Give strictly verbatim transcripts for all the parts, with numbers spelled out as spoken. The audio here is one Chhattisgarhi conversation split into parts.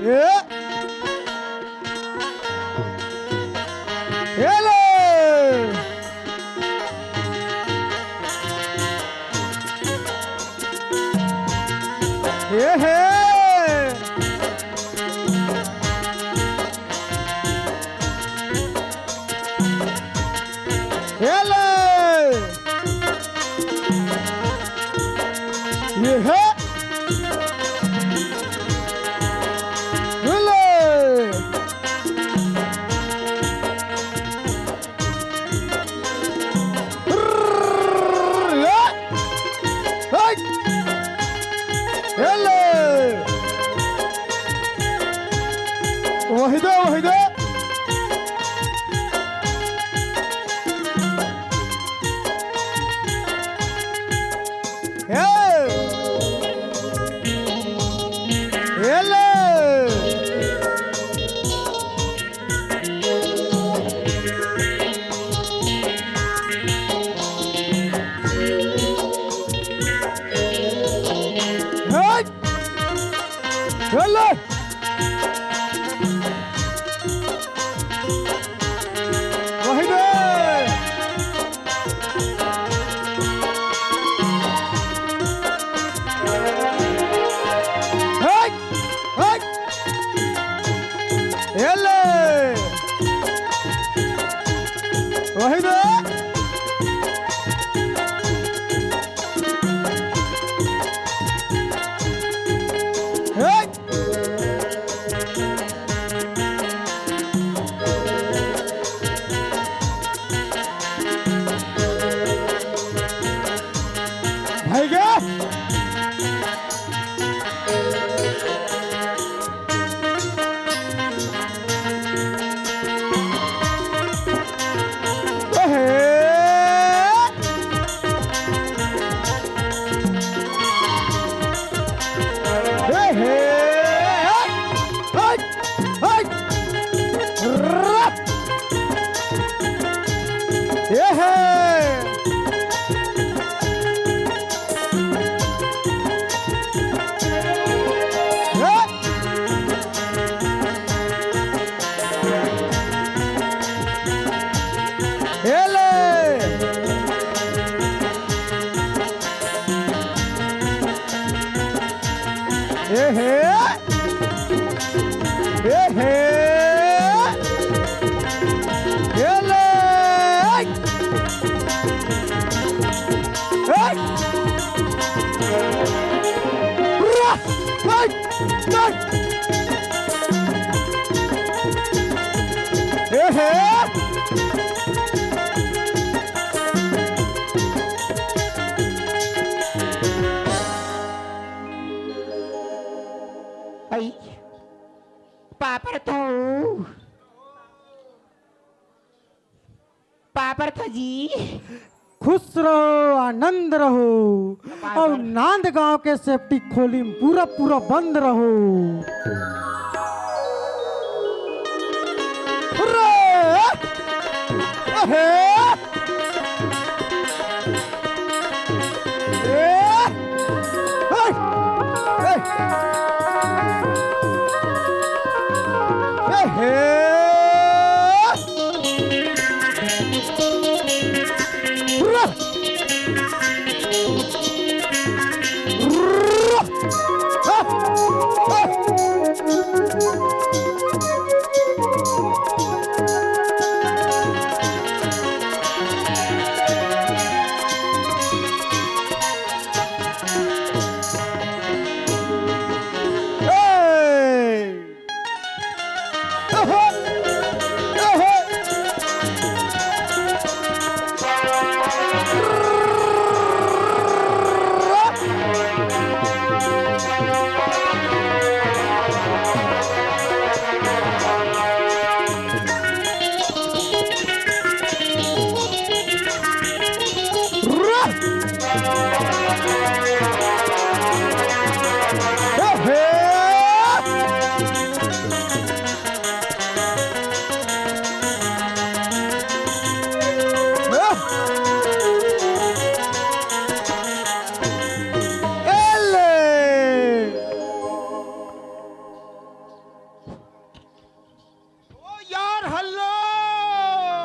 ए, ए ले। ए हे। ए ले। ए हे। ए ले। ए ले। वही दे, वही दे। ए। ए ले। हट! चल ले! वही दे! हट! हट! ए ले! वही दे! हट! भाई गे। ए ले। ए हे। ए हे। ए ले। ए। पापर तो पापर तो जी। खुश रहो, आनंद रहो। अउ नांदगांव के सेफ्टी खोली म पूरा पूरा बंद रहो। अरे! अहे! ए! हे! ए! हे!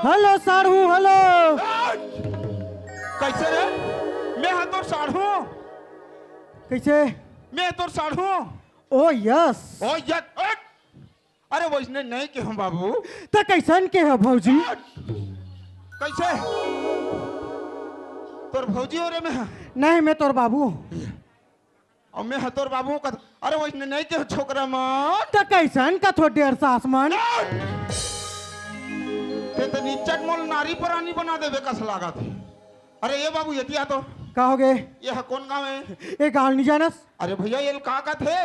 हेलो साढ़ू, हेलो। कैसे रे? मैं हा तोर साढ़ू। कैसे? मैं तोर साढ़ू। ओ यस। ओ यस। अरे वइसने नहीं के हूँ बाबू। त कैसन के हो भौजी? कैसे? तोर भौजी हो रे मैं? नहीं, मैं तोर बाबू। अउ मैं ह तोर बाबू कथ। अरे वइसने नहीं के छोकरा मन। त कैसन कथो डेढ़ सास मन? ते त निच्चट मोल नारी परानी बना देबे कस लागत हे। अरे ये बाबू, ये दिया तो। का हो गे? ये ह कौन गांव हे? ये गांव नहीं जानस? अरे भैया, ये का कथे?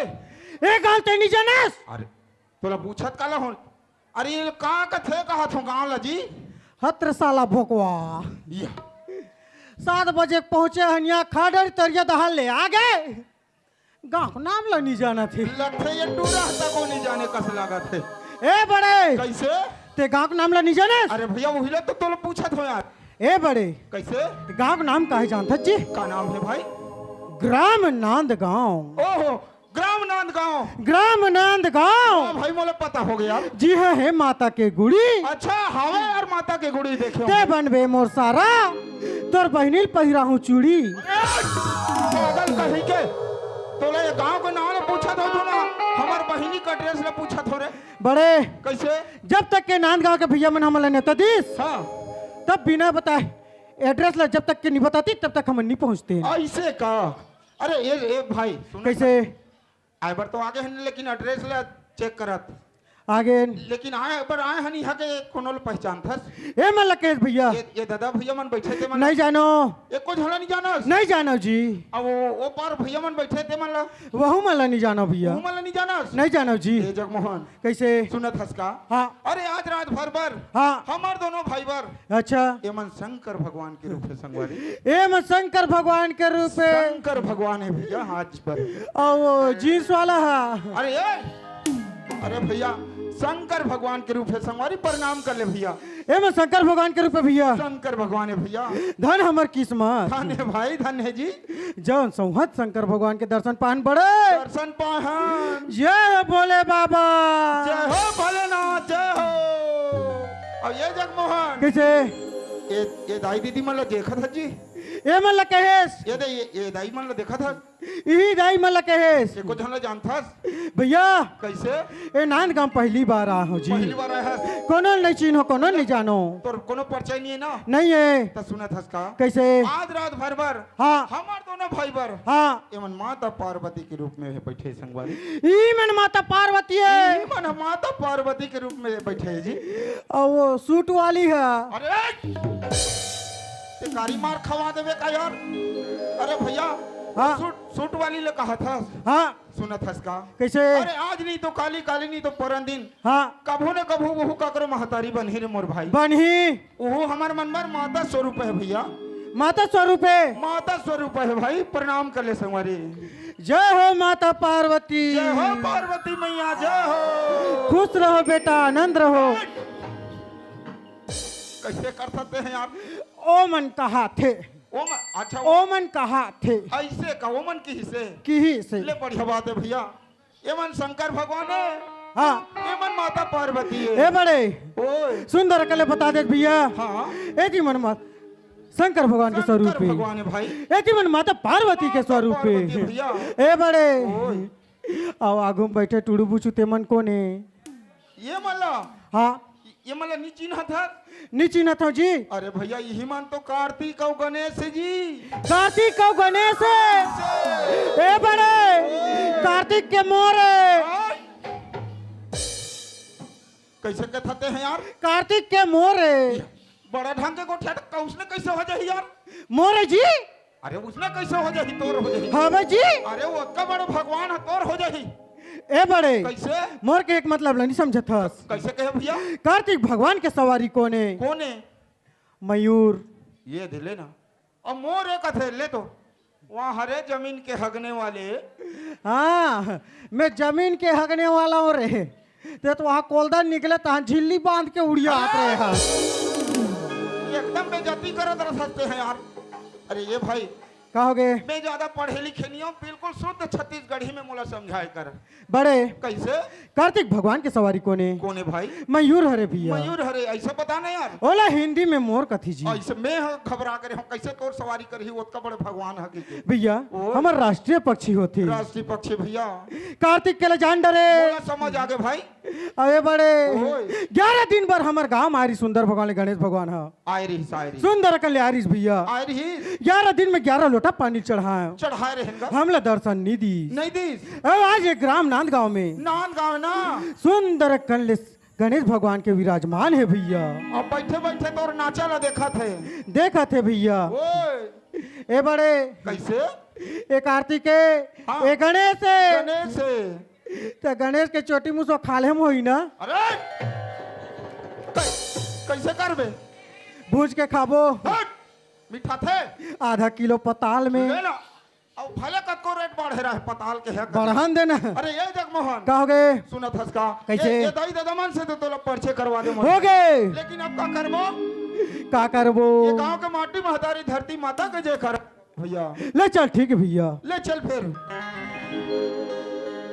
ये गांव ते नहीं जानस? अरे तोला पूछत काला हो? अरे ये का कथे, कहा थो गांव ला जी? हत्र साला भोकवा। या। सात बजे पहुंचे हन यहाँ, खाडर तरिया दहाल ले आ गे। गांव के नाम ला नहीं जानत हे। लगथे ये टूरा तको नहीं जाने कस लागत हे। ए बड़े। कैसे? ते गांव के नाम ला नहीं जानस? अरे भैया, वही ला तो तोला पूछत हो यार। ए बड़े। कैसे? गांव के नाम काहे जानथस जी? का नाम हे भाई? ग्राम नांदगांव। ओहो, ग्राम नांदगांव। ग्राम नांदगांव। हाँ भाई, मोला पता हो गया। जी हाँ, हे माता के गुड़ी। अच्छा, हवे यार, माता के गुड़ी देखे ते हो। बनबे मोर सारा, तोर बहिनी ल पहिराहूं चूड़ी। अरे, पागल कहीं के, तोला ये गांव के नाम ला पूछत हो तू ना, हमर बहिनी का ड्रेस ला पूछत हो रे। बड़े। कैसे? जब तक के नांदगांव के भैया मन हमन ला नेवता दिस, हाँ। तब बिना बताए एड्रेस ला जब तक के नहीं बताती, तब तक हमन नहीं पहुंचते। ऐसे का? अरे ए, ए भाई, सुन। कैसे? आए बर तो आगे हन, लेकिन एड्रेस ला चेक करत। आगे। लेकिन आए बर आए हन, यहाँ के कोनो ल पहचानथस? ए मन ला कहेस भैया। ये, ये दादा भैया मन बैठे ते मन। नहीं जानो। एको झन ला नहीं जानस? नहीं जानो जी। अब वो, वो पार भैया मन बैठे ते मन ला। वहू मन ला नहीं जानो भैया। वहू मन ला नहीं जानस? नहीं जानो जी। ए जगमोहन। कैसे? सुनत हस का? हाँ। अरे आज रात भर बर हाँ। हमर दोनों भाई बर। अच्छा। एमन शंकर भगवान के रूप हे संगवारी। एमन शंकर भगवान के रूप हे। शंकर भगवान हे भैया, आज बर। अउ वो जींस वाला हा। अरे ए, अरे भैया, शंकर भगवान के रूप हे संगवारी, प्रणाम कर ले भैया। एमन शंकर भगवान के रूप हे भैया। शंकर भगवान हे भैया। धन हमर किस्मत। धन हे भाई, धन हे जी। जौन सौहत शंकर भगवान के दर्शन पाहन बड़े। दर्शन पाहन। जय हो भोले बाबा। जय हो भोलेनाथ, जय हो। अब ये जगमोहन। कैसे? ये, ये दाई दीदी मन ला देखत हस जी? ये मन ला कहेस? ये दे, ये, ये दाई मन ला देखत हस? इही दाई मन ला कहेस? एको झन ला जानथस? भैया। कैसे? ए नांदगांव पहली बार आए हों जी। पहली बार आए हस? कोनो नहीं चिन्हों, कोनो नहीं जानों। तोर कोनो परिचय नहीं हे ना? नहीं हे। त सुनत हस का? कैसे? आज रात भर बर हाँ। हमर दोनों भाई बर हाँ। एमन माता पार्वती के रूप में हे बैठे संगवारी। ई मन माता पार्वती हे। ई मन माता पार्वती के रूप में बैठे हे जी। अउ वो सूट वाली हा। अरे! ते कारी मार खवा देबे का यार? अरे भैया, हाँ। सूट, सूट वाली ले कहा था। हाँ। सुनत हस का? कैसे? अरे आज नहीं तो काली, काली नहीं तो परन दिन। हाँ। कभू न कभू वहू काकरो महतारी बनही रे मोर भाई। बनही। वहू हमर मन बर माता स्वरूप हे भैया। माता स्वरूप हे। माता स्वरूप हे भाई, प्रणाम कर ले संगवारी। जय हो माता पार्वती। जय हो पार्वती मैया, जय हो। खुश रहो बेटा, आनंद रहो। कैसे कर सकते हैं यार? ओ मन कहा थे। ओ मन, अच्छा, ओ मन कहा थे। ऐसे का, ओ मन किही से? किही से। ले बढ़िया बात हे भैया। एमन शंकर भगवान हे। हाँ। एमन माता पार्वती हे। ए बड़े। ओए। सुंदर कले बता दे भैया। हाँ। एती मन मा-, शंकर भगवान के शंकर स्वरूप हे। भगवान हे भाई। एती मन माता पार्वती के माता स्वरूप हे। पार्वती भैया। ए बड़े। ओए। अउ आगू में बैठे टुड़ू बुचू ते मन कोन हे? ये मन ला? हाँ। ये मन ला नी चिन्हत हस? नी चिन्हत हों जी। अरे भैया, इही मन तो कार्तिक अउ गणेश हे जी। कार्तिक अउ गणेश हे। ए बड़े, कार्तिक के मोर हे। कैसे कथते हैं यार? कार्तिक के मोर हे। बड़ा ढंग के गोठिया, उसने कैसे हो जाही यार? मोर हे जी। अरे, उसने कैसे हो जाही, तोर हो जाही? हाँ भाई जी। अरे, वो अतका बड़े भगवान हे, तोर हो जाही। ए बड़े, कैसे? मोर के एक मतलब ला नहीं समझत हस। कैसे कहे भैया? कार्तिक भगवान के सवारी कोन हे? कोन हे? मयूर। ये दे ले ना। अब मोर एक कथे ले तो। वहाँ हरे जमीन के हगने वाले। हाँ, मैं जमीन के हगने वाला हूँ रे। ते तो वहाँ कोलदा निकले, तहाँ झिल्ली बांध के उड़ियात रहे हा। एकदम बेइज्जती करत रह सकते हैं यार। अरे ये भाई, का होगे? मैं ज्यादा पढ़े लिखे नहीं हूँ, बिल्कुल शुद्ध छत्तीसगढ़ी में मोला समझाए कर। बड़े, कैसे? कार्तिक भगवान के सवारी कोने? कोने भाई? मयूर हरे भैया। मयूर हरे, ऐसे बता ना यार। ओला हिंदी में मोर कथी जी। ऐसे मैं ह-, घबरा करे हूँ, कैसे तोर सवारी करही, ओतका बड़े भगवान ह के। भैया, ओ। हमर राष्ट्रीय पक्षी होथे। राष्ट्रीय पक्षी भैया। कार्तिक के ले जान डरे। मोला समझ आगे भाई। अबे बड़े, ओए। ग्यारह दिन बर हमर गांव म आय रिहिस सुंदर भगवान ले गणेश भगवान ह। आय रिहिस, आय रिहिस। सुंदर अकन ले आय रिहिस भैया। आय रिहिस। ग्यारह दिन में ग्यारह लोटा पानी चढ़ाय। चढ़ाय रहेन गा। हमला दर्शन नी दिस। नहीं दिस। अब आज एक ग्राम नांदगांव में। नांदगांव ना। सुंदर अकन ले गणेश भगवान के विराजमान हे भैया। अब बैठे बैठे तोर नाचा ला देखत हे। देखत हे भैया। ओए। ए बड़े। कैसे? ए कार्तिक के, हाँ। ए गणेश हे। गणेश हे। त गणेश के चोटी मुसवा खाल्हे म होही ना? अरे! कै-, कैसे करबे? भूज के खाबो। हट! मिठाथे। आधा किलो पताल में। ले ना। अब भले कतको रेट बढ़े रहे पताल के है। बढ़न देना। अरे ए जगमोहन। का होगे? सुनत हस का? कैसे? ए, ए दाई ददा मन से तो तोला परिचय करवा दे मन। होगे। लेकिन अब का करबो? का करबो? ये गांव के माटी महतारी धरती माता के जयकारा भैया। ले चल, ठीक है भैया। ले चल फिर।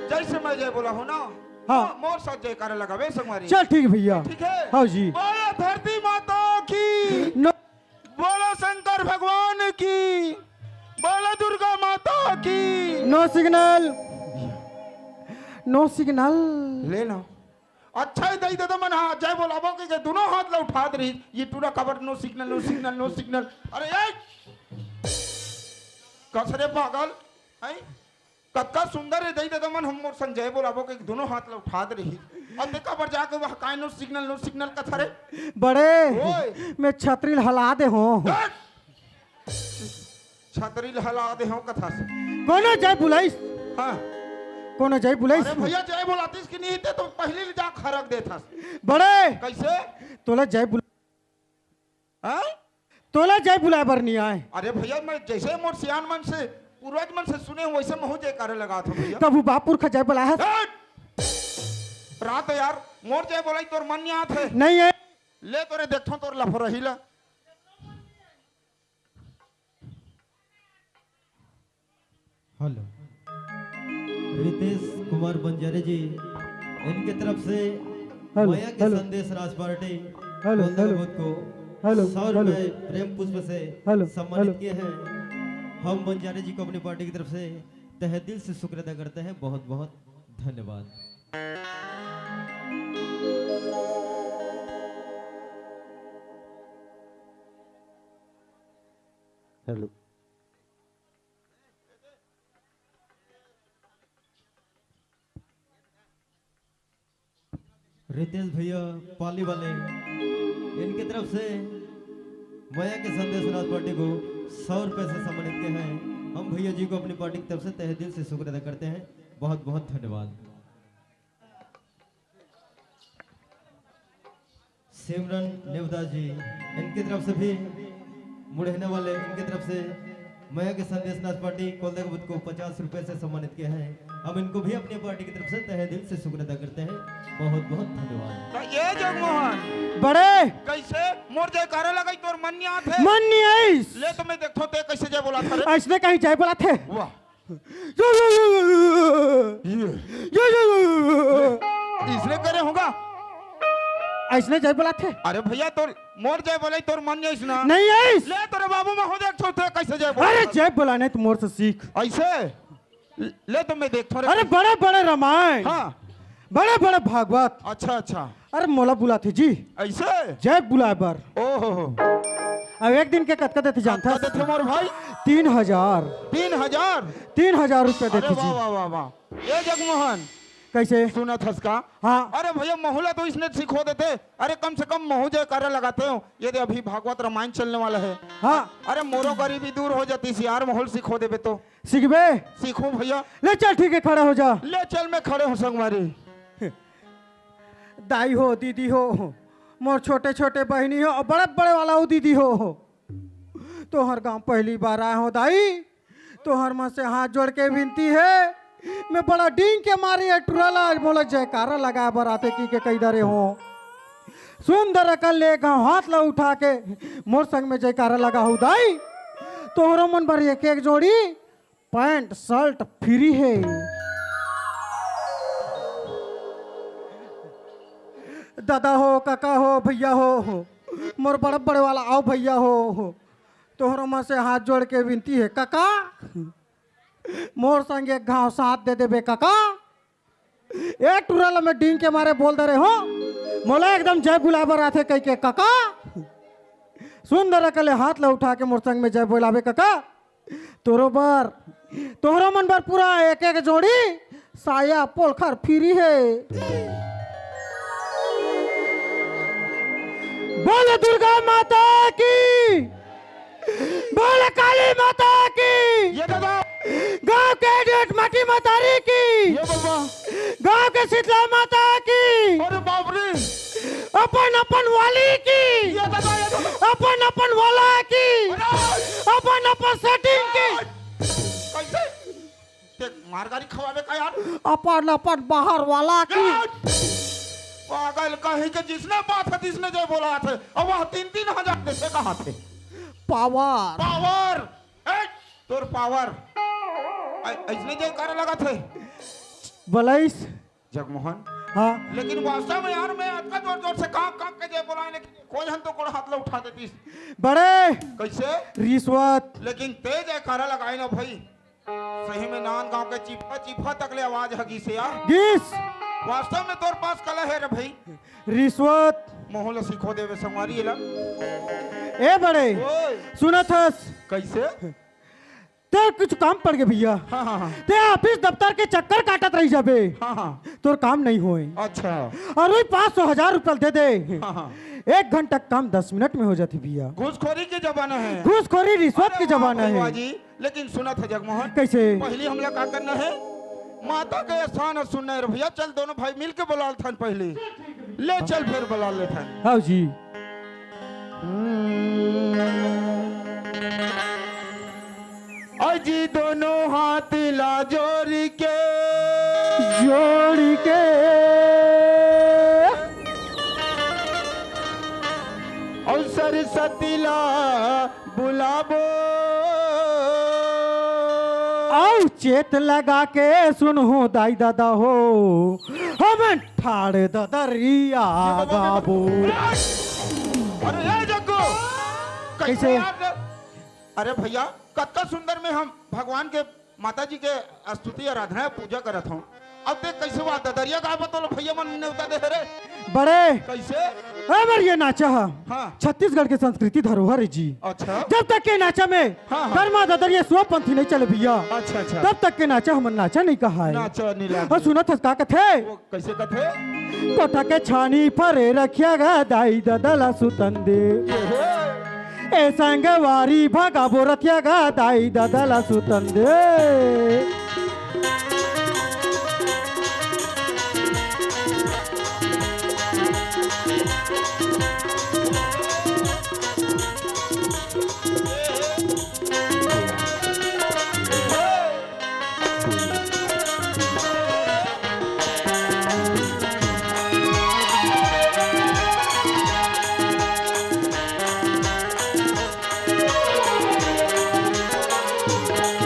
जैसे मैं जय बोला हूँ ना, हाँ। मोर साथ जयकारा लगावे संगवारी। चल, ठीक है भैया। ठीक है? हाँ जी। बोलो धरती माता की। नो- बोलो शंकर भगवान की। बोलो दुर्गा माता की। No signal। No signal। ले ना। अच्छा ही दई ददा मन, हाँ, जय बोलाबो के, के दोनों हाथ ला उठा दे रही। ये टूरा काबर no signal, no signal, no signal। अरे ए! कस रे पागल, हैं? कतका सुंदर हे दई ददा मन, हम मोर संग जय बोलाबो के दोनों हाथ ला उठा दे रही। अब देखा बर जाके वह काय no signal, no signal कथा रे। बड़े, ओए। मैं छतरी ल हला दे हों। हट! छतरी ल हला दे हों कथा से। कोनो जय बुलाइस? हाँ। कोनो जय बुलाइस? अरे भैया, जय बोलातिस कि नहीं ते तो पहली ले जा खरक देथस। बड़े, कैसे? तोला जय बुला हाँ? तोला जय बुलाए बर नहीं आए। अरे भैया, मैं जैसे मोर सियान मन से, पूर्वज मन से सुने हूँ, वैसे महू जयकारा लगात हूँ भैया। कभू बाप पुरखा जय बुलाए हस? हट! रात यार, मोर जय बोलाई तोर मन नहीं आत हे। नहीं है। ले तोरे देखथों तोर लफरही ला। हेलो। रितेश कुमार बंजारे जी, इनके तरफ से हेलो, मया के हेलो। संदेश राज पार्टी हेलो, कोलदा हेलो। बूथ को हेलो, सौ हेलो। रुपए प्रेम पुष्प से हेलो, सम्मानित हेलो। किए हैं। हम बंजारे जी को अपनी पार्टी की तरफ से तहे दिल से शुक्र अदा करते हैं। बहुत बहुत धन्यवाद। हेलो। रितेश भैया पाली वाले, इनके तरफ से मया के संदेश राज पार्टी को सौ रुपए से सम्मानित किया है। हम भैया जी को अपनी पार्टी की तरफ से तहे दिल से शुक्र अदा करते हैं। बहुत बहुत धन्यवाद। सिमरन नेवदा जी, इनकी तरफ से भी मुड़ेहना वाले, इनकी तरफ से मया के संदेश नाच पार्टी कोलदा के बुत को पचास रुपए से सम्मानित किया है। हम इनको भी अपनी पार्टी की तरफ से तहे दिल से शुक्र अदा करते हैं। बहुत बहुत धन्यवाद। तो ये जगमोहन बड़े। कैसे मोर जयकारा लगाई तोर मन नहीं आत हे? मन नहीं आइस। ले तो मैं देखथों ते कैसे जय बोलाथे रे। ऐसने कहीं जय बोलाथे। वाह। ये। इसने करे होगा। ऐसने जय बोलाथे। अरे भैया, तोर मोर जय बोलाई, तोर मन नहीं आइस ना। नहीं आइस। ले तोरे बाबू महू देखथों ते कैसे जय बोला। अरे जय बोलाने तो मोर से सीख। ऐसे? ले तो मैं देखथों रे। अरे बड़े बड़े रामायण। हाँ। बड़े बड़े भागवत। अच्छा, अच्छा। अरे मोला बुलाथे जी। ऐसे? जय बुलाए बर। ओहो हो। अब एक दिन के कतका देथे जानथस? कतका देथे मोर भाई? तीन हजार। तीन हजार? तीन हजार रुपया अरे देथे वाह, जी। वाह, वाह, वाह। ये जगमोहन। कैसे? सुनत हस का? हाँ। अरे भैया, महू ला तो इसने सिखो देते। अरे कम से कम महू जयकारा लगाते हो। ये दे अभी भागवत रामायण चलने वाला है। हाँ। अरे मोरो गरीबी दूर हो जातिस यार, महू ल सिखो देबे तो। सीखबे? सीखूं भैया। ले चल, ठीक है, खड़ा हो जा। ले चल, मैं खड़े हूँ संगवारी। दाई हो, दीदी हो, मोर छोटे छोटे बहिनी हो, बड़े बड़े वाला हो दीदी हो, तोहर गांव पहली बार आए हो दाई, तोहर मन से हाथ जोड़ के विनती है, मैं बड़ा डींग के मारे ये टुरा ला, आज मोला जयकारा लगाए बर आथे कहिके कहि डरे हो। सुंदर अकन ले एक घांव हाथ ला उठा के मोर संग में जयकारा लगाहू दाई। तोहरो मन बर एक एक जोड़ी पैंट शर्ट फ्री हे। दादा हो, काका हो, भैया हो, मोर बड़े बड़े वाला आओ भैया हो, तोहरो मन से हाथ जोड़ के विनती हे काका, मोर संग एक घाव साथ दे देबे काका। ए टुरा ल मैं डींग के मारे बोल दे रहे हो, मोला एकदम जय बुलाए बर आथे कहिके काका। सुंदर अकले हाथ ल उठा के मोर संग में जय बोलाबे काका। तोरो बर, तोहरो मन बर पूरा एक एक जोड़ी साया पोलखर फ्री हे। बोल दुर्गा माता की, बोल काली माता की, ये दादा। गांव के डेट माटी मतारी की, ये बाबा। गांव के शीतला माता की, अरे बाप रे। अपन अपन वाली की, ये दादा, ये दादा। अपन अपन वाला की, अरे। अपन अपन सेटिंग की। कैसे? ते मार गारी खवावे का यार? अपन अपन बाहर वाला की। यार! पागल कहीं के, जिसने बात है, जिसने जय बोला थे, अब वह तीन तीन हजार देते कहा थे? पावर। पावर। ए, तोर पावर। ऐ-, ऐसने जयकारा लगा थे। बलैस। जगमोहन। हाँ। लेकिन वास्तव में यार, मैं अतका जोर जोर से कांप कांप के जय बोलाए, लेकिन कोई हन तो कोड़ा हाथ ला उठा देतीस। बड़े। कैसे? रिश्वत। लेकिन ते जयकारा लगाए ना भाई, सही में नांदगांव के चिपा चिपा तक ले आवाज हगी से यार। गिस। वास्तव में तोर पास कला है रे भाई। रिश्वत। मोहन ला सिखो देवे संगवारी एला। ए बड़े। ओए। सुनत हस। कैसे? तेर कुछ काम पड़ गे भैया। हाँ, हाँ, हाँ। ते ऑफिस दफ्तर के चक्कर काटत रही जाबे। हाँ, हाँ। तोर काम नहीं होए। अच्छा। अउ वही पाँच सौ हजार रुपया दे दे। हाँ, हाँ। एक घंटा काम दस मिनट में हो जाती भैया। घूसखोरी के जमाना है। घूसखोरी रिश्वत के जमाना है। लेकिन सुनत है जगमोहन। कैसे? पहली हमला का करना है? माता के स्थान सुनना है रे भैया। चल दोनों भाई मिल के बुला लेथन पहली। ले चल फिर बुला लेथन। हाँ जी। हम्म। अजी दोनों हाथ ला जोड़ के, जोड़ के, अउ सरस्वती ला बुलाबो। अउ चेत लगा के सुनहु दाई ददा हो, हमन ठाड़ ददरिया गाबो। अरे ए जग्गू, कैसे? कैसे यार? अरे भैया, कतका सुंदर में हम भगवान के, माता जी के स्तुति, आराधना, पूजा करत हूँ। अब देख कैसे हुआ, ददरिया गाय बतौल भैया मन ने उतार दे रे। बड़े। कैसे? अमर ये नाचा है। हाँ। छत्तीसगढ़ के संस्कृति धरोहर है जी। अच्छा। जब तक के नाचा में हाँ, हाँ। धर्मा ददरिया स्व पंथी नहीं चले भैया। अच्छा, अच्छा। तब तक के नाचा हमन नाचा नहीं कहा है। नाचा नहीं लागे। अउ सुनत हस का कथे? वो कैसे कथे? कोठा के छानी पर रखिया गा दाई ददा ला सुतन दे। ये है। ए संगवारी भगाबो रथिया गा दाई ददा ला सुतन दे।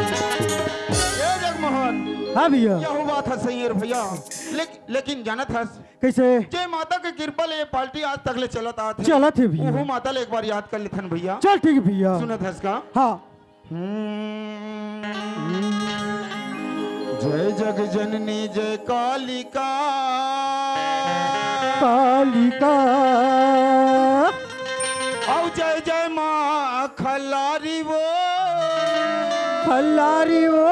ए जगमोहन। हाँ भैया। यहू बात है सही है रे भैया। लेक-, लेकिन जानत हस, कैसे? जे माता के कृपा ले ये पार्टी आज तक ले चलत आत है। चलत है भैया। ओहू माता ले एक बार याद कर लेथन भैया। चल ठीक है भैया। सुनत हस का? हाँ। हम्म। जय जग जननी जय कालिका। कालिका। अउ जय जय माँ खल्लारी वो। खल्लारी वो।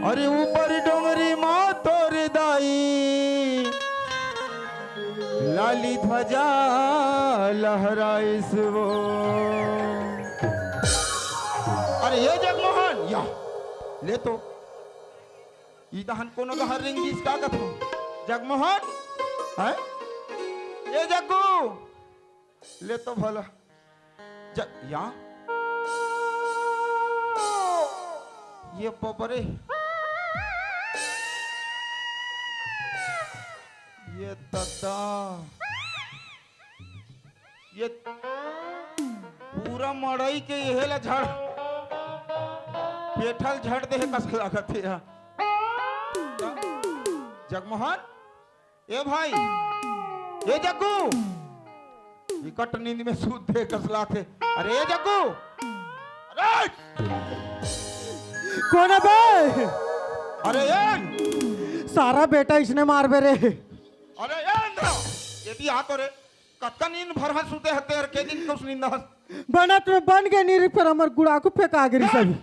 अरे ऊपर डोंगरी माँ तोर दाई। लाली ध्वजा लहराइस वो। अरे ये जगमोहन, या, ले तो। ई तहन कोनो डहर रेंगिस का कथो? जगमोहन, हैं? ये जग्गू, ले तो भला। ज-, या? ये बाप रे। ये दादा। ये, पूरा मड़ई के एहे ला झड़, पेठल झड़ दे कस लागत हे। जगमोहन, ए भाई, ए जग्गू, विकट नींद में सूत दे कस लागथे। अरे ए जग्गू, अरे, कोन हे बे? अरे ए, सारा बेटा इसने मारबे रे। अरे ए इंद्रा, ये भी आ तो रे। कतका नींद भर हस सुते हते, अरे के दिन के उस नींद हस? बनत में बन के नींद, पर हमर गुड़ाखू फेंका गिरी सब।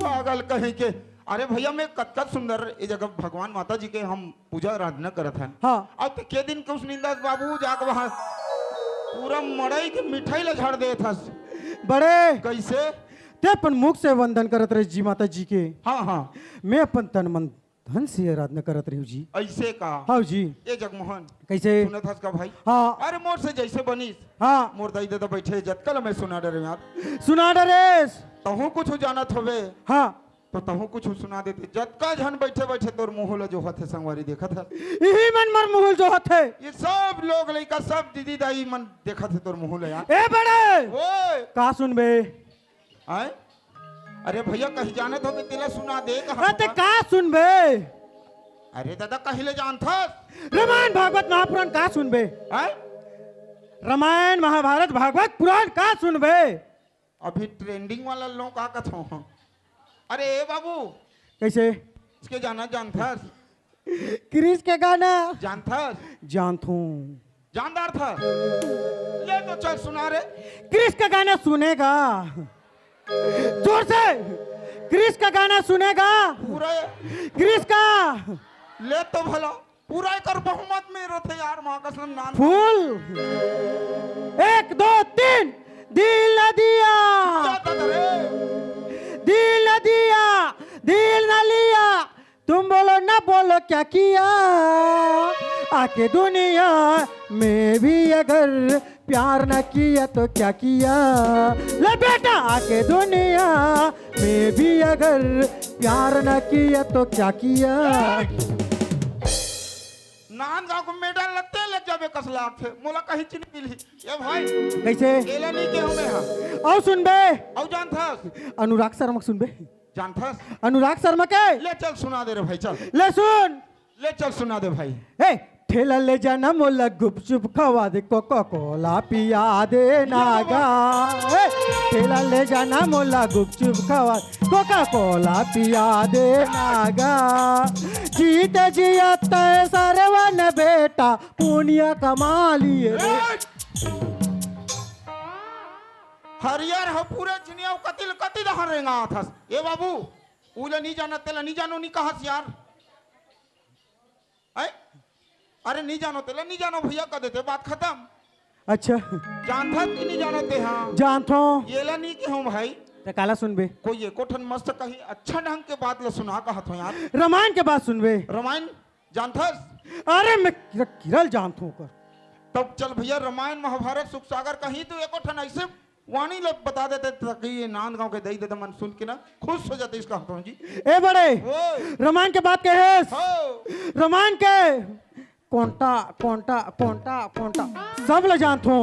पागल कहीं के। अरे भैया, मैं कतका सुंदर ये जगह भगवान माता जी के हम पूजा आराधना करत हन। हाँ। अब तो के दिन के उस नींद हस बाबू, जाके वहाँ पूरा मड़ई के मिठाई ला झाड़ देत हस। बड़े कैसे? ते अपन मुख से वंदन करत रहे जी माता जी के। हाँ, हाँ। मैं अपन तन मन धन से आराधना करत रही हूँ जी। ऐसे का? हाँ जी। ए जगमोहन, कैसे? सुनत हस का भाई? हाँ। अरे मोर से जैसे बनिस, हाँ। मोर दाई ददा बैठे जतका ल मैं सुना डरे यार। सुना डरेस। तहूँ कुछ जानत होबे। हाँ। तो तहूँ कुछ सुना देते। जतका झन बैठे बैठे तोर मुँह ल जोहत हे संगवारी, देखत हस। इही मन मोर मुँह ल जोहत हे। ये सब लोग लइका, सब दीदी दाई मन देखत हे तोर मुँह ल यार। ए बड़े। ओए। का सुनबे? आय? अरे भैया, कहीं जानत होबे तेला सुना दे, कहाँ अरे ते सुना? का सुनबे? अरे दादा, कहीं ले जानथस? रामायण, भागवत, महापुराण का सुनबे? आय? रामायण, महाभारत, भागवत, पुराण का सुनबे? अभी trending वाला लो का कथो। अरे ए बाबू, कैसे? इसके जाना जानथस? क्रिश के गाना। जानथस? जानथूं। जानदार था। ले तो चल सुना रे। क्रिश का गाना सुनेगा। जोर से। क्रिश का गाना सुनेगा। पूरा। क्रिश का। ले तो भला। पूरा एकर बहुमत में रथे यार, माँ कसम नान। फुल। एक, दो, तीन। दिल न दिया। क्या था रे? दिल न दिया, दिल न लिया, तुम बोलो ना बोलो क्या किया, आके दुनिया में भी अगर प्यार ना किया तो क्या किया। ले बेटा, आके दुनिया में भी अगर प्यार ना किया तो क्या किया। नांदगांव को मेडल लगते लग जाबे कस लागथे, मोला कहीं चीज मिलही। ए भाई, कैसे? एला नहीं के हमें हाँ। अउ सुनबे। अउ जानथस? अनुराग शर्मा के सुनबे। जानथस? अनुराग शर्मा के। ले चल सुना दे रे भाई, चल। ले सुन। ले चल सुना दे भाई। ए, ठेला ले जाना मोला गुपचुप खवा दे, कोका कोला पिया दे नागा। ए, ठेला ले जाना मोला गुपचुप खवा, कोका कोला पिया दे नागा। जीत जिया तय सरवन बेटा, पुनिया कमा लिए रे। हरियर हो पूरे जिनिया कतिल कति दहर रेंगा आथस। ए बाबू, उले नहीं जानत, तेला नहीं जानो, नहीं कहस यार। ऐ? अरे नहीं जानो तेला, नहीं जानो भैया, कह देते, बात खत्म। अच्छा। जानथस कि नहीं जानत ते, हाँ? जानथों। एला नहीं के हूँ भाई। ते काला सुनबे? कोई एको ठन मस्त कहीं अच्छा ढंग के बात ला सुना कहत हो यार। रामायण के बात सुनबे? रामायण जानथस? अरे मैं किरा-, किरल जानथों ओकर। तब चल भैया, रामायण महाभारत सुख सागर कहीं तो एको ठन ऐसे वाणी ल बता देते, ताकि ये नांदगांव के दई ददा मन सुन के ना खुश हो जाते, इसका कहत हूँ जी। ए बड़े, ओए। रामायण के बात कहेस? हो। रामायण के कोंटा, कोंटा, कोंटा, कोंटा, सब ल जानथों।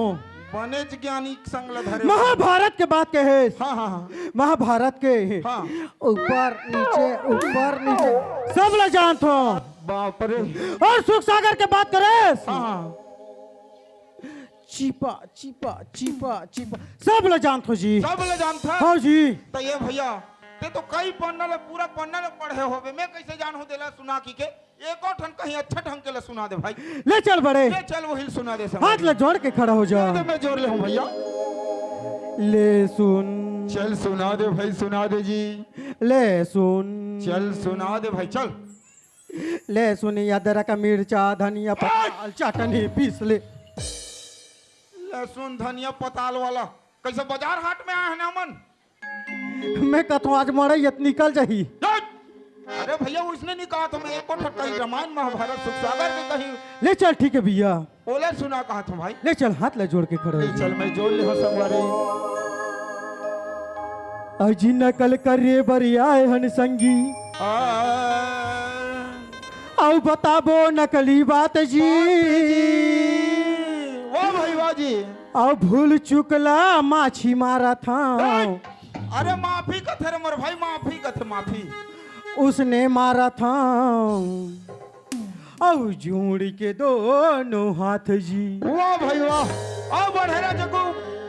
बनेच ज्ञानी संग ल धरे। महाभारत के बात कहेस? हाँ, हाँ, हाँ। महाभारत के हाँ। ऊपर, नीचे, ऊपर, नीचे, सब ल जानथों। बाप रे। अउ सुख सागर के बात करेस? हाँ, हाँ। चीपा, चीपा, चीपा, चीपा, सब ल जानथों जी। सब ल जानथस? हाँ जी। त ए भैया, ते तो कई पन्ना ल, पूरा पन्ना ल पढ़े होबे, मैं कैसे जानहूँ तेला सुना कि के? एको ठन कहीं अच्छा ढंग के ल सुना दे भाई। ले चल बड़े। ले चल, वही ल सुना दे सब। हाथ ल जोड़ के खड़ा हो जा। ले दे, मैं जोड़ ले हूँ भैया। ले सुन। चल सुना दे भाई, सुना दे जी। ले सुन। चल सुना दे भाई, चल। लहसुन, अदरक, मिर्चा, धनिया, पताल, चटनी पीस ले। लहसुन, धनिया, पताल वाला कैसे बाजार हाट में आए हैं ना मन? मैं कथों आज मड़ई निकल जाही। अरे भैया, उसने नहीं कहा तो मैं एको ठन कहीं रामायण महाभारत सुख सागर के कहीं। ले चल, ठीक है भैया। ओला सुना कहा था भाई। ले चल, हाथ ला जोड़ के खड़ा हो ले जा। चल, मैं जोड़ ले हूँ संगवारी। अजी नकल करे बर आए हन संगी। आ। अउ बताबो नकली बात जी। वाह भाई वाह जी। अउ भूल चुकला माछी मारत हंव। अरे माफी कथे रे मोर भाई, माफी कथे, माफी। उसने मारत हंव। अउ जोड़ के दोनों हाथ जी। वाह भाई वाह, अउ बढ़ेरा जगो,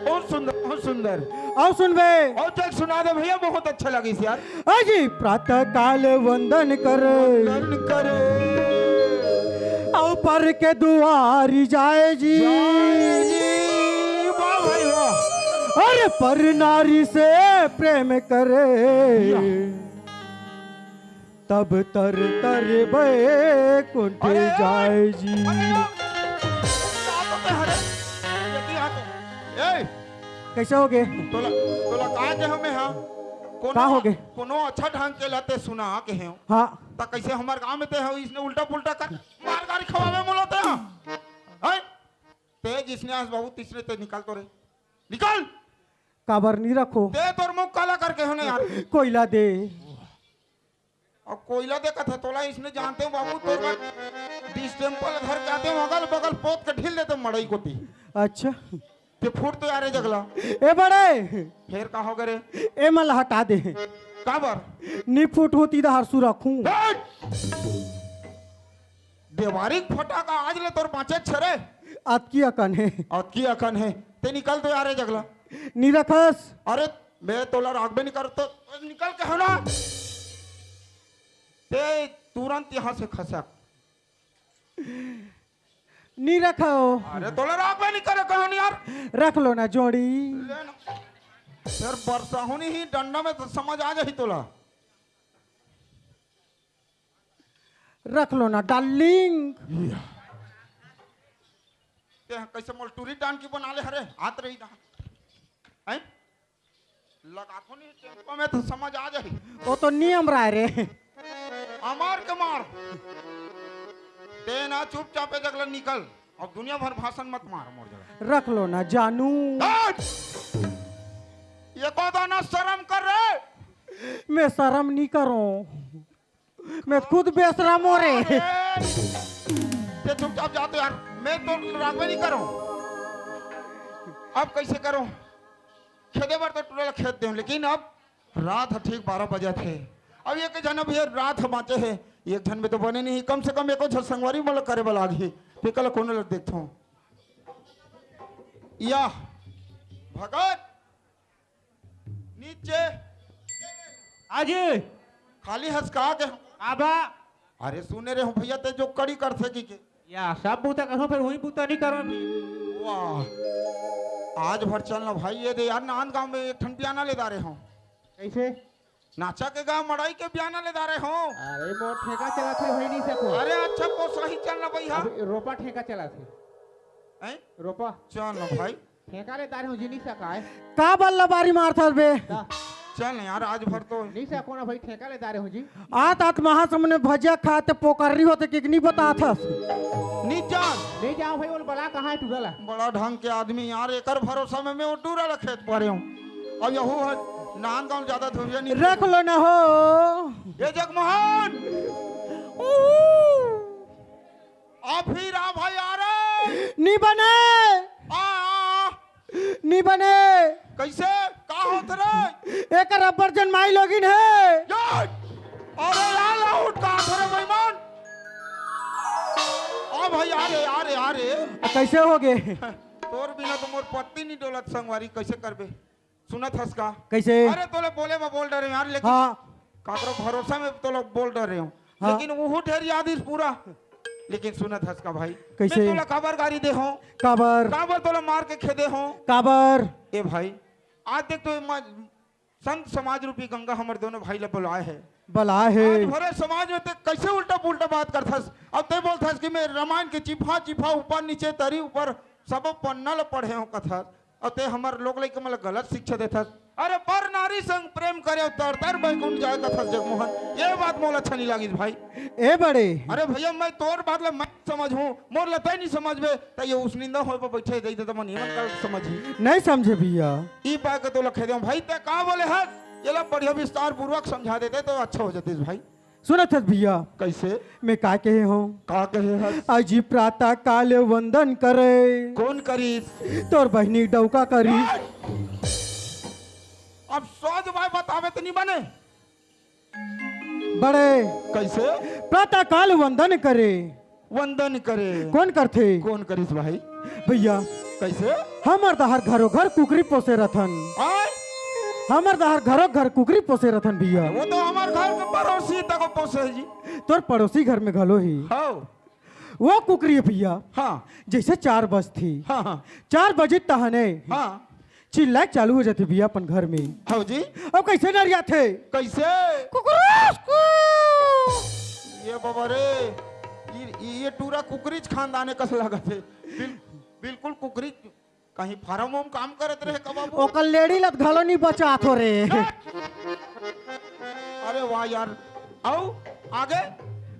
बहुत सुंदर, बहुत सुंदर। अउ सुनबे। अउ तक सुना दे भैया, बहुत अच्छा लगिस यार। अजी प्रातः काल वंदन करे। वंदन करे। अउ पर के दुआरी जाए जी। जाए जी। वाह भाई वाह। अरे पर नारी से प्रेम करे। या। तब तर तर बैकुंठ अरे, जाए जी। अरे, अरे, ए, कैसे हो गए? तोला, तोला का के हमें हा? कोनो, का हो गए? कोनो अच्छा ढंग के लाते सुना के हैं। हाँ। त कैसे हमार गांव में ते हो, इसने उल्टा पुल्टा कर मार गारी खवावे मोला ते हा। हैं? ते जिसने आज बाबू तीसरे ते निकल तो रे। निकल। काबर नहीं रखो? ते तोर मुंह काला करके हो ना यार। कोयला दे। अब कोयला देखत है तोला, इसने जानते हो बाबू, तोर बर डिस्टेम्पर धर के आते हो, अगल बगल पोत के ढील देते मड़ई कोती। अच्छा। ते फुट तो यार ए जगला। ए बड़े। फेर का हो गे रे? ए मन ला हटा दे। काबर? नी फुट होती तो हरसू रखूं। हट! देवारी के फटाका आज ले तोर बांचे छरे। अतकी अकन हे। अतकी अकन हे। ते निकल तो यार ए जगला। नी रखस। अरे मैं तोला राखबे नहीं करत, तो निकल के हो ना। ते तुरंत यहाँ से खसक। नी रखो। अरे तोला राखबे नहीं करे कहो नहीं यार। रख लो ना जोड़ी। ले ना। फिर बरसा होनी ही डंडा में तो समझ आ जाही तोला। रख लो ना डार्लिंग। या। ते कैसे मोल टूरी डांड की बना ले हरे, हाथ रही ना। हैं? लगाथो नहीं टेम्पो में तो समझ आ जाही। वो तो नियम रहा रे। अमार के मार। ते ना चुपचाप ए जगला निकल। अब दुनिया भर भाषण मत मार मोर जगह। रख लो ना जानू। हट! ये को दाना शर्म कर रे। मैं शर्म नहीं करूं, मैं खुद बेशरम हो रे। अरे! ते चुपचाप जा तो यार, मैं तो राखबे नहीं करूं। अब कैसे करूं? खेदे बर तो टूरा ला खेद देहूं, लेकिन अब रात ह ठीक बारह बजे थे। अब एक झन अभी रात ह बांचे हे, एक झन में तो बने नहीं, कम से कम एको झन संगवारी मन ला करे बर लागही। ते कल कोनो ला देखथों। या भगत नीचे आजी। खाली हंस का के? आबा। अरे सुने रे हूँ भैया, ते जो कड़ी करथे की के? या सब बूता करो, फिर वही बूता नहीं करो। वाह, आज भर चल ना भाई, ये दे यार, नांदगांव में एक ठन बियाना ले दारे हो। कैसे? नाचा के गांव मड़ई के बियाना ले दारे हो। अरे मोर ठेका चलाथे, वही नहीं सको। अरे अच्छा, पोसाही चल ना भैया। अभी रोपा ठेका चलाथे। हैं? रोपा। चल ना भाई। ठेका ले दारे हो जी, नहीं सकाय। का बल्ला बारी मारथस बे? दा। चल ना यार, आज भर तो। नहीं सको ना भाई, ठेका ले दारे हो जी। आत आत महासमुंद में भजिया खाते पोकर्री होते कि नहीं बताथस? नहीं जान। नहीं जाओ भाई, वो बला कहाँ है टूरा ला? बड़ा ढंग के आदमी यार, एकर भरोसा में मैं वो टूरा ला खेत पड़े हूँ। अब यहू है, नांदगांव ज्यादा दूरिया नहीं। रख लो ना हो। ये जगमोहन। ऊ। आ फिर आ भाई, आ रे। नी बने। आ, आ। नी बने। कैसे? का होत रे? एकर अब्बड़ जन माई लोगिन हे। यार! अरे यार, लाउड का होत रे बेईमान? आ भाई, आ रे, आ रे, आ रे। आ, कैसे हो गए? तोर बिना तो मोर पत्ती नहीं डोलत संगवारी, कैसे करबे? सुनत हस का? कैसे? अरे तोले बोले में बोल डरे यार, लेकिन हाँ। काकरो भरोसा में तोले बोल डरे हूँ। हाँ। लेकिन वो ढेर याद इस पूरा। लेकिन सुनत हस का भाई? कैसे? मैं तोला काबर गारी दे हूँ? काबर? काबर तोला मार के खेदे हूँ? काबर? ए भाई, आज देख तो म-, संत समाज रूपी गंगा हमर दोनों भाई ला बुलाए है। बुलाए है। आज भरे समाज में ते कैसे उल्टा पुल्टा बात करथस? अब ते बोलथस कि मैं रामायण के चिफा चिफा ऊपर नीचे तरी ऊपर सब पन्ना ला पढ़े हो कथस। अउ ते हमर लोग लइका मन ल गलत शिक्षा देथस। अरे पर नारी संग प्रेम करे अउ तर तर बैकुंठ जाए कथस जगमोहन, ये बात मोला अच्छा नहीं लागिस भाई। ए बड़े। अरे भैया, मैं तोर बात ल मैं समझ हूँ, मोर ल तय नहीं समझबे, त ये उसनिंदा होए पर बैठे दे दे मन ये मन का समझी। नहीं समझे भैया। ई पाए के तोला खेदे हूँ भाई, ते का बोले हस? ये ला बढ़िया विस्तार पूर्वक समझा देते तो अच्छा हो जातीस भाई। सुनत हस भैया? कइसे? मैं का कहे हंव? का कहे हस? अजी प्रातः काल वंदन करे। कोन करिस? तोर बहिनी डौका करिस। अब सोझ बात बताबे त नइ बने। बड़े। कइसे? प्रातः काल वंदन करे। वंदन करे। कोन करथे? कोन करिस भाई? भैया। कइसे? हमर डहर घरो घर कुकरी पोसे रथन। आय? हमर डहर घरो घर कुकरी पोसे रथन भैया। वो तो हमर घर के पड़ोसी तको पोसे हे जी। तोर पड़ोसी घर में घलो हे। हव। वो कुकरी हे भैया। हाँ। जइसे चार बजथे। हाँ, हाँ। चार बजे तहने। हाँ। चिल्लाए चालू हो जाथे भैया अपन घर में। हव जी। अब कइसे नरियाथे? कइसे? कुकुरुस कू। ये बाबा रे, ये, ये टूरा कुकरीच खानदाने कस लागत हे। बिल-, बिल्कुल कुकरी कहीं फार्म में काम करत रहे का बाबू? ओकर लेड़ी लत घलो नइ बचात हो रे। अरे वाह यार, अउ आगे?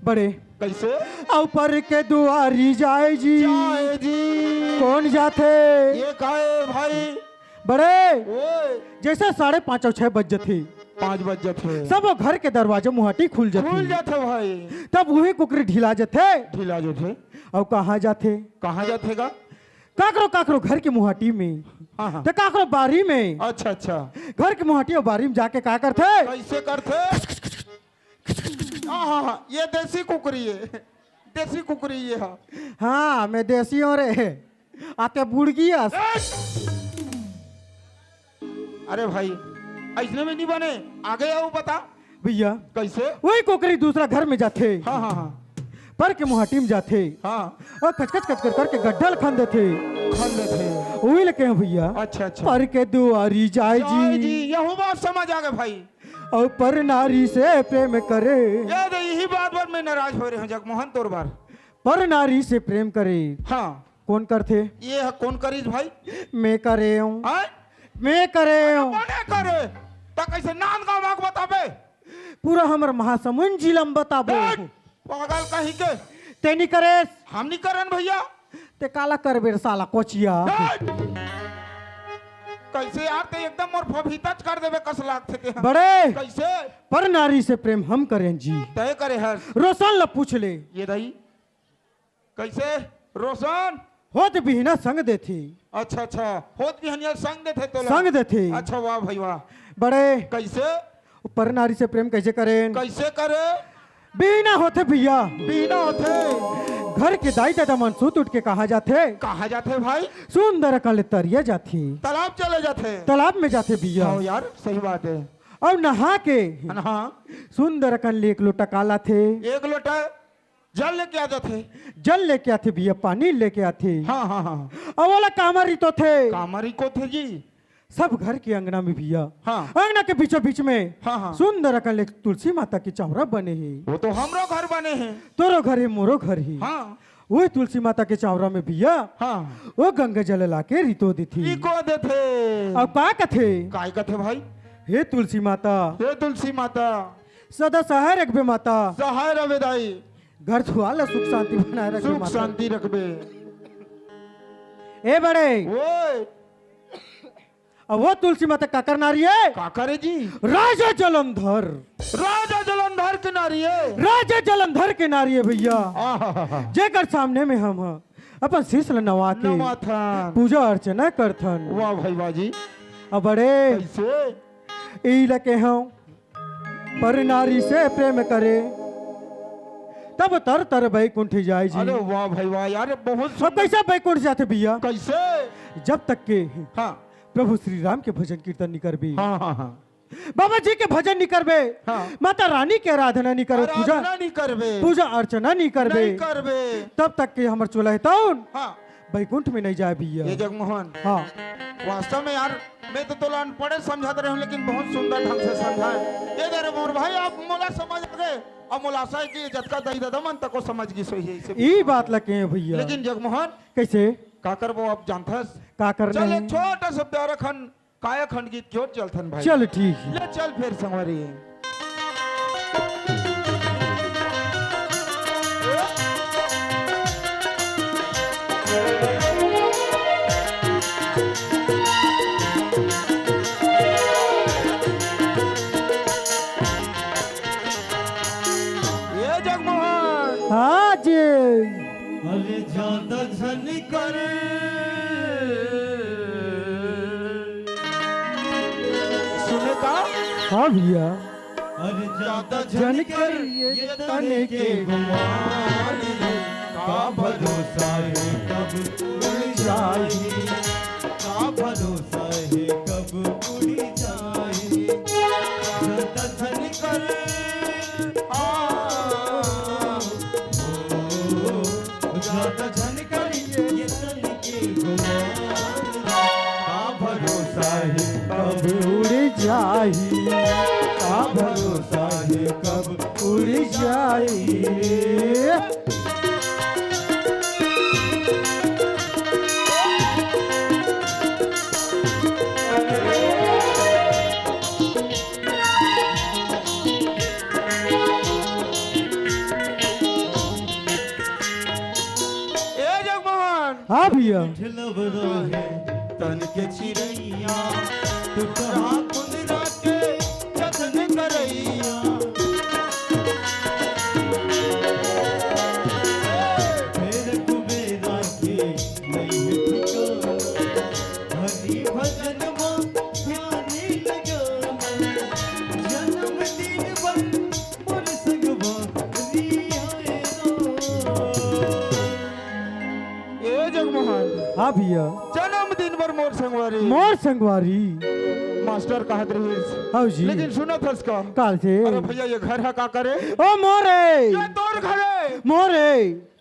बड़े। कइसे? अउ पर के दुआरी जाय जी। जाय जी। कोन जाथे? ये काय भाई? बड़े। ओए। जइसे साढ़े पाँच अउ छह बज जाथे। पाँच बज जाथे। सब घर के दरवाजा मुहाटी खुल जाथे। खुल जाथे भाई। तब उही कुकरी ढिला जाथे। ढिला जाथे। अउ कहाँ जाथे? कहाँ जाथे गा? काकरो काकरो घर के मुहाटी में, हाँ, हाँ। त काकरो बारी में। अच्छा, अच्छा। घर के मुहाटी अउ बारी में जाके का करथे? कइसे करथे? हाँ, हाँ, हाँ, ये देसी कुकरी हे, देसी कुकरी ये हे। हाँ, मैं देसी हंव रे। आते बुड़गी अस। अरे भाई, अइसने में नइ बने, आगे अउ बता। भैया। कइसे? वही कुकरी दूसरा घर में जाथे। हाँ, हाँ, हाँ। पर के मुहाटी में जाथे। हाँ। अउ खचखच खचखच करके गड्ढा ल खन देथे। खन देथे। वही ल कहे हंव भैया। अच्छा, अच्छा। पर के दुआरी जाय जी। जाय जी, यहू बात समझ आगे भाई। अउ पर नारी से प्रेम करे। ये दे, यही बात बर मैं नाराज हो रहे हंव जगमोहन तोर बर। पर नारी से प्रेम करे। हाँ। कोन करथे? ये ह कोन करिस भाई? मैं करे हंव। हाँ? मैं करे हंव। कोने करे? त कइसे नांदगांव म बताबे? पूरा हमर महासमुंद जिला म बताबो। हट! पागल कहीं के। तें नइ करेस। हम नइ करन भैया। तें काला करबे रे साला कोचिया। हट! कइसे यार, तें एकदम मोर फफीताच कर देबे कस लागथे तें ह। बड़े। कइसे? पर नारी से प्रेम हम करेन जी। तय करे हस। रोशन ल पूछ ले। ये दाई। कइसे? रोशन? होत बिहनिया संग देथे। अच्छा, अच्छा। होत बिहनिया संग देथे तोला? संग देथे। अच्छा, वाह भाई, वाह। बड़े। कइसे? पर नारी से प्रेम कइसे करेन? कइसे करे? बिहनिया होथे भैया। बिहनिया होथे। घर के दाई ददा मन सुत उठ के कहाँ जाथे? कहाँ जाथे भाई? सुंदर अकन ले तरिया जाथे। तालाब चले जाथे। तालाब में जाथे भैया। हाँ यार, सही बात हे। अउ नहा के हाँ। सुंदर अकन ले एक लोटा का लाथे? एक लोटा जल लेके आ जाथे। जल लेके आथे भैया, पानी लेके आथे। हाँ, हाँ, हाँ। अउ ओला कामा रितोथे? कामा रितोथे जी। सब घर के अंगना में भैया, हाँ। अंगना के बीचों बीच में हाँ, हाँ। सुंदर अकन ले तुलसी माता के चौरा बने हे। वो तो हमरो घर बने हे। तोरो घर हे, मोरो घर हे। हाँ। वही तुलसी माता के चौरा में भैया, हाँ। वो गंगा जल लाके रितो देथे। रितो देथे। अउ का कथे? काय कथे भाई? हे तुलसी माता। हे तुलसी माता। सदा सहाय रखबे माता। सहाय रखबे दाई। घर दुआर ला सुख शांति बनाए रखबे सुख माता। शांति रखबे। ए बड़े। ओए। अब वो तुलसी माता काकर नारी हे? काकर हे जी? राजा जलंधर। राजा जलंधर के नारी हे? राजा जलंधर के नारी हे भैया। आहाहाहा। जेकर सामने में हम ह अपन शीश ल नवा के नवाथन। पूजा अर्चना करथन। वाह भाई वाह जी। अब बड़े कइसे? ई ल कहे हंव, पर नारी से प्रेम करे, तब तर तर बैकुंठ जाय जी। अरे वाह भाई वाह यार, बहुत अब सुंदर। कइसे बैकुंठ जाथे भैया? कइसे? जब तक के हाँ। प्रभु श्री राम के भजन कीर्तन नइ करबे। हाँ, हाँ, हाँ। बाबा जी के भजन नइ करबे। हाँ। माता रानी के आराधना नइ करबे। पूजा, आराधना नइ करबे। पूजा अर्चना नइ करबे। नइ करबे। तब तक के हमर चोला हे तउन। हाँ। बैकुंठ में नइ जाय भैया। ये जगमोहन। हाँ। वास्तव में यार, मैं तो तोला अनपढ़े समझत रहे हंव, लेकिन बहुत सुंदर ढंग से समझाए। ये दे रे मोर भाई, अब मोला समझ आ गे। अब मोला आशा हे कि जतका दाई ददा मन तको समझ गिस होही। ई बात ल कहे हंव भैया। लेकिन जगमोहन, कइसे? का करबो अब जानथस? का करना चल, हे? एक छोटा सा प्यारा खन कायाखंड गीत के ओर चलथन भाई। चल ठीक हे। ले चल फेर संगवारी। आज। अरे ज्यादा झन कर। सुने का? हाँ भैया। अरे ज्यादा झन कर ये तन के गुमान, का भरोसा है कब उड़ जाए, का भरोसा है कब उड़ जाए। ज्यादा झन कर, आ, ओ, ज्यादा झन कर ये तन के गुमान, का भरोसा है कब उड़ जाही, का भरोसा है कब उड़ जाही। ए जगमोहन। हाँ भैया। मिठलवरा है तन के चिरैया, टुटहा कुंदरा के जतन करैया। फेर कुबेरा के नहीं है ठिकाना, हरि भजन मा ध्यान लगाना, जन्मदिन बर मोर संगवारी आए रो। ए जगमोहन। हाँ भैया। जन्मदिन बर मोर संगवारी। मोर संगवारी। मास्टर कहत रहिस। हाँ जी। लेकिन सुनत हस का? काल से। अरे भैया, ये घर है का करे? ओ मोरे। ये तोर घर है। मोरे।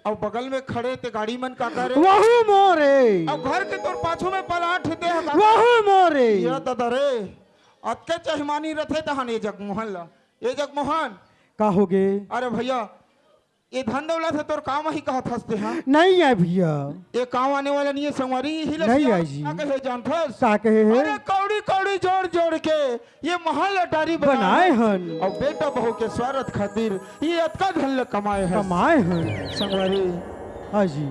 अउ बगल में खड़े ते गाड़ी मन का करे? वहू मोरे। अउ घर के तोर पाछू में पलाट हे ते ह का? वहू मोरे। ये ददा रे, अतके चहिमानी रथे तहन ए जगमोहन ला। ए जगमोहन। का होगे? अरे भैया, ये धन दौलत हे तोर काम ही कहत हस ते, हाँ? नहीं आय भैया। ये काम आने वाला नहीं है संगवारी, यही ला नहीं सियान आय जी। का कहे जानथस? का कहे हे? अरे कौड़ी कौड़ी जोड़ जोड़ के ये महल अटारी बनाए बनाए हन। अउ बेटा बहू के स्वार्थ खातिर ये अतका धन ल कमाए हस। कमाए हन। संगवारी। हाँ जी।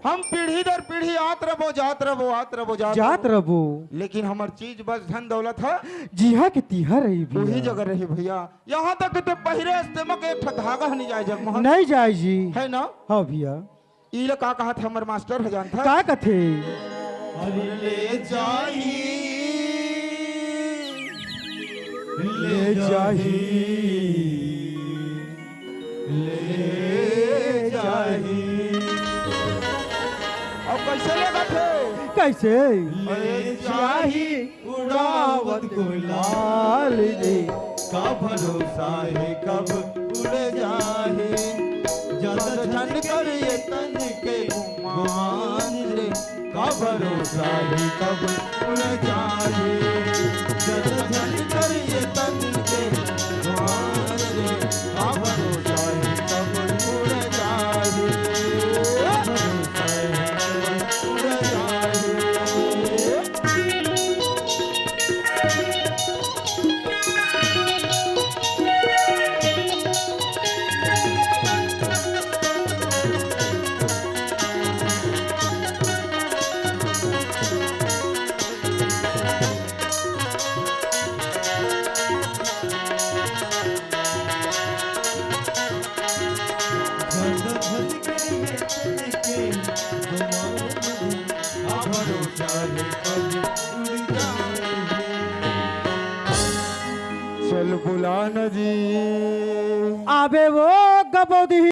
हम पीढ़ी दर पीढ़ी आत रबो, जात रबो, आत रबो, जात जात रबो। रबो। लेकिन हमर चीज बस धन दौलत ह। जिहाँ के तिहाँ रही भैया। वही जगह रही भैया। यहाँ तक ते पहिरे अस्ते मक एक ठा धागा ह नहीं जाए जगमोहन। नहीं जाए जी। है ना? हाँ भैया। ई ला का कहत हे हमर मास्टर ह जानथा? का कथे? अरे ले जाही, ले जाही, ले जाही। अब कैसे ले जाथे? कैसे? ले जाही। उड़ावत गुलाल रे, का भरोसा हे कब उड़ जाही। जद झन कर ये तन के गुमान रे, का भरोसा हे कब उड़ जाही। जद झन कर ये तन के गुमान रे, का भरोसा हे कब उड़ जाही। का भरोसा हे कब उड़ जाही। चल बुला न जी। आबे वो गबौदी।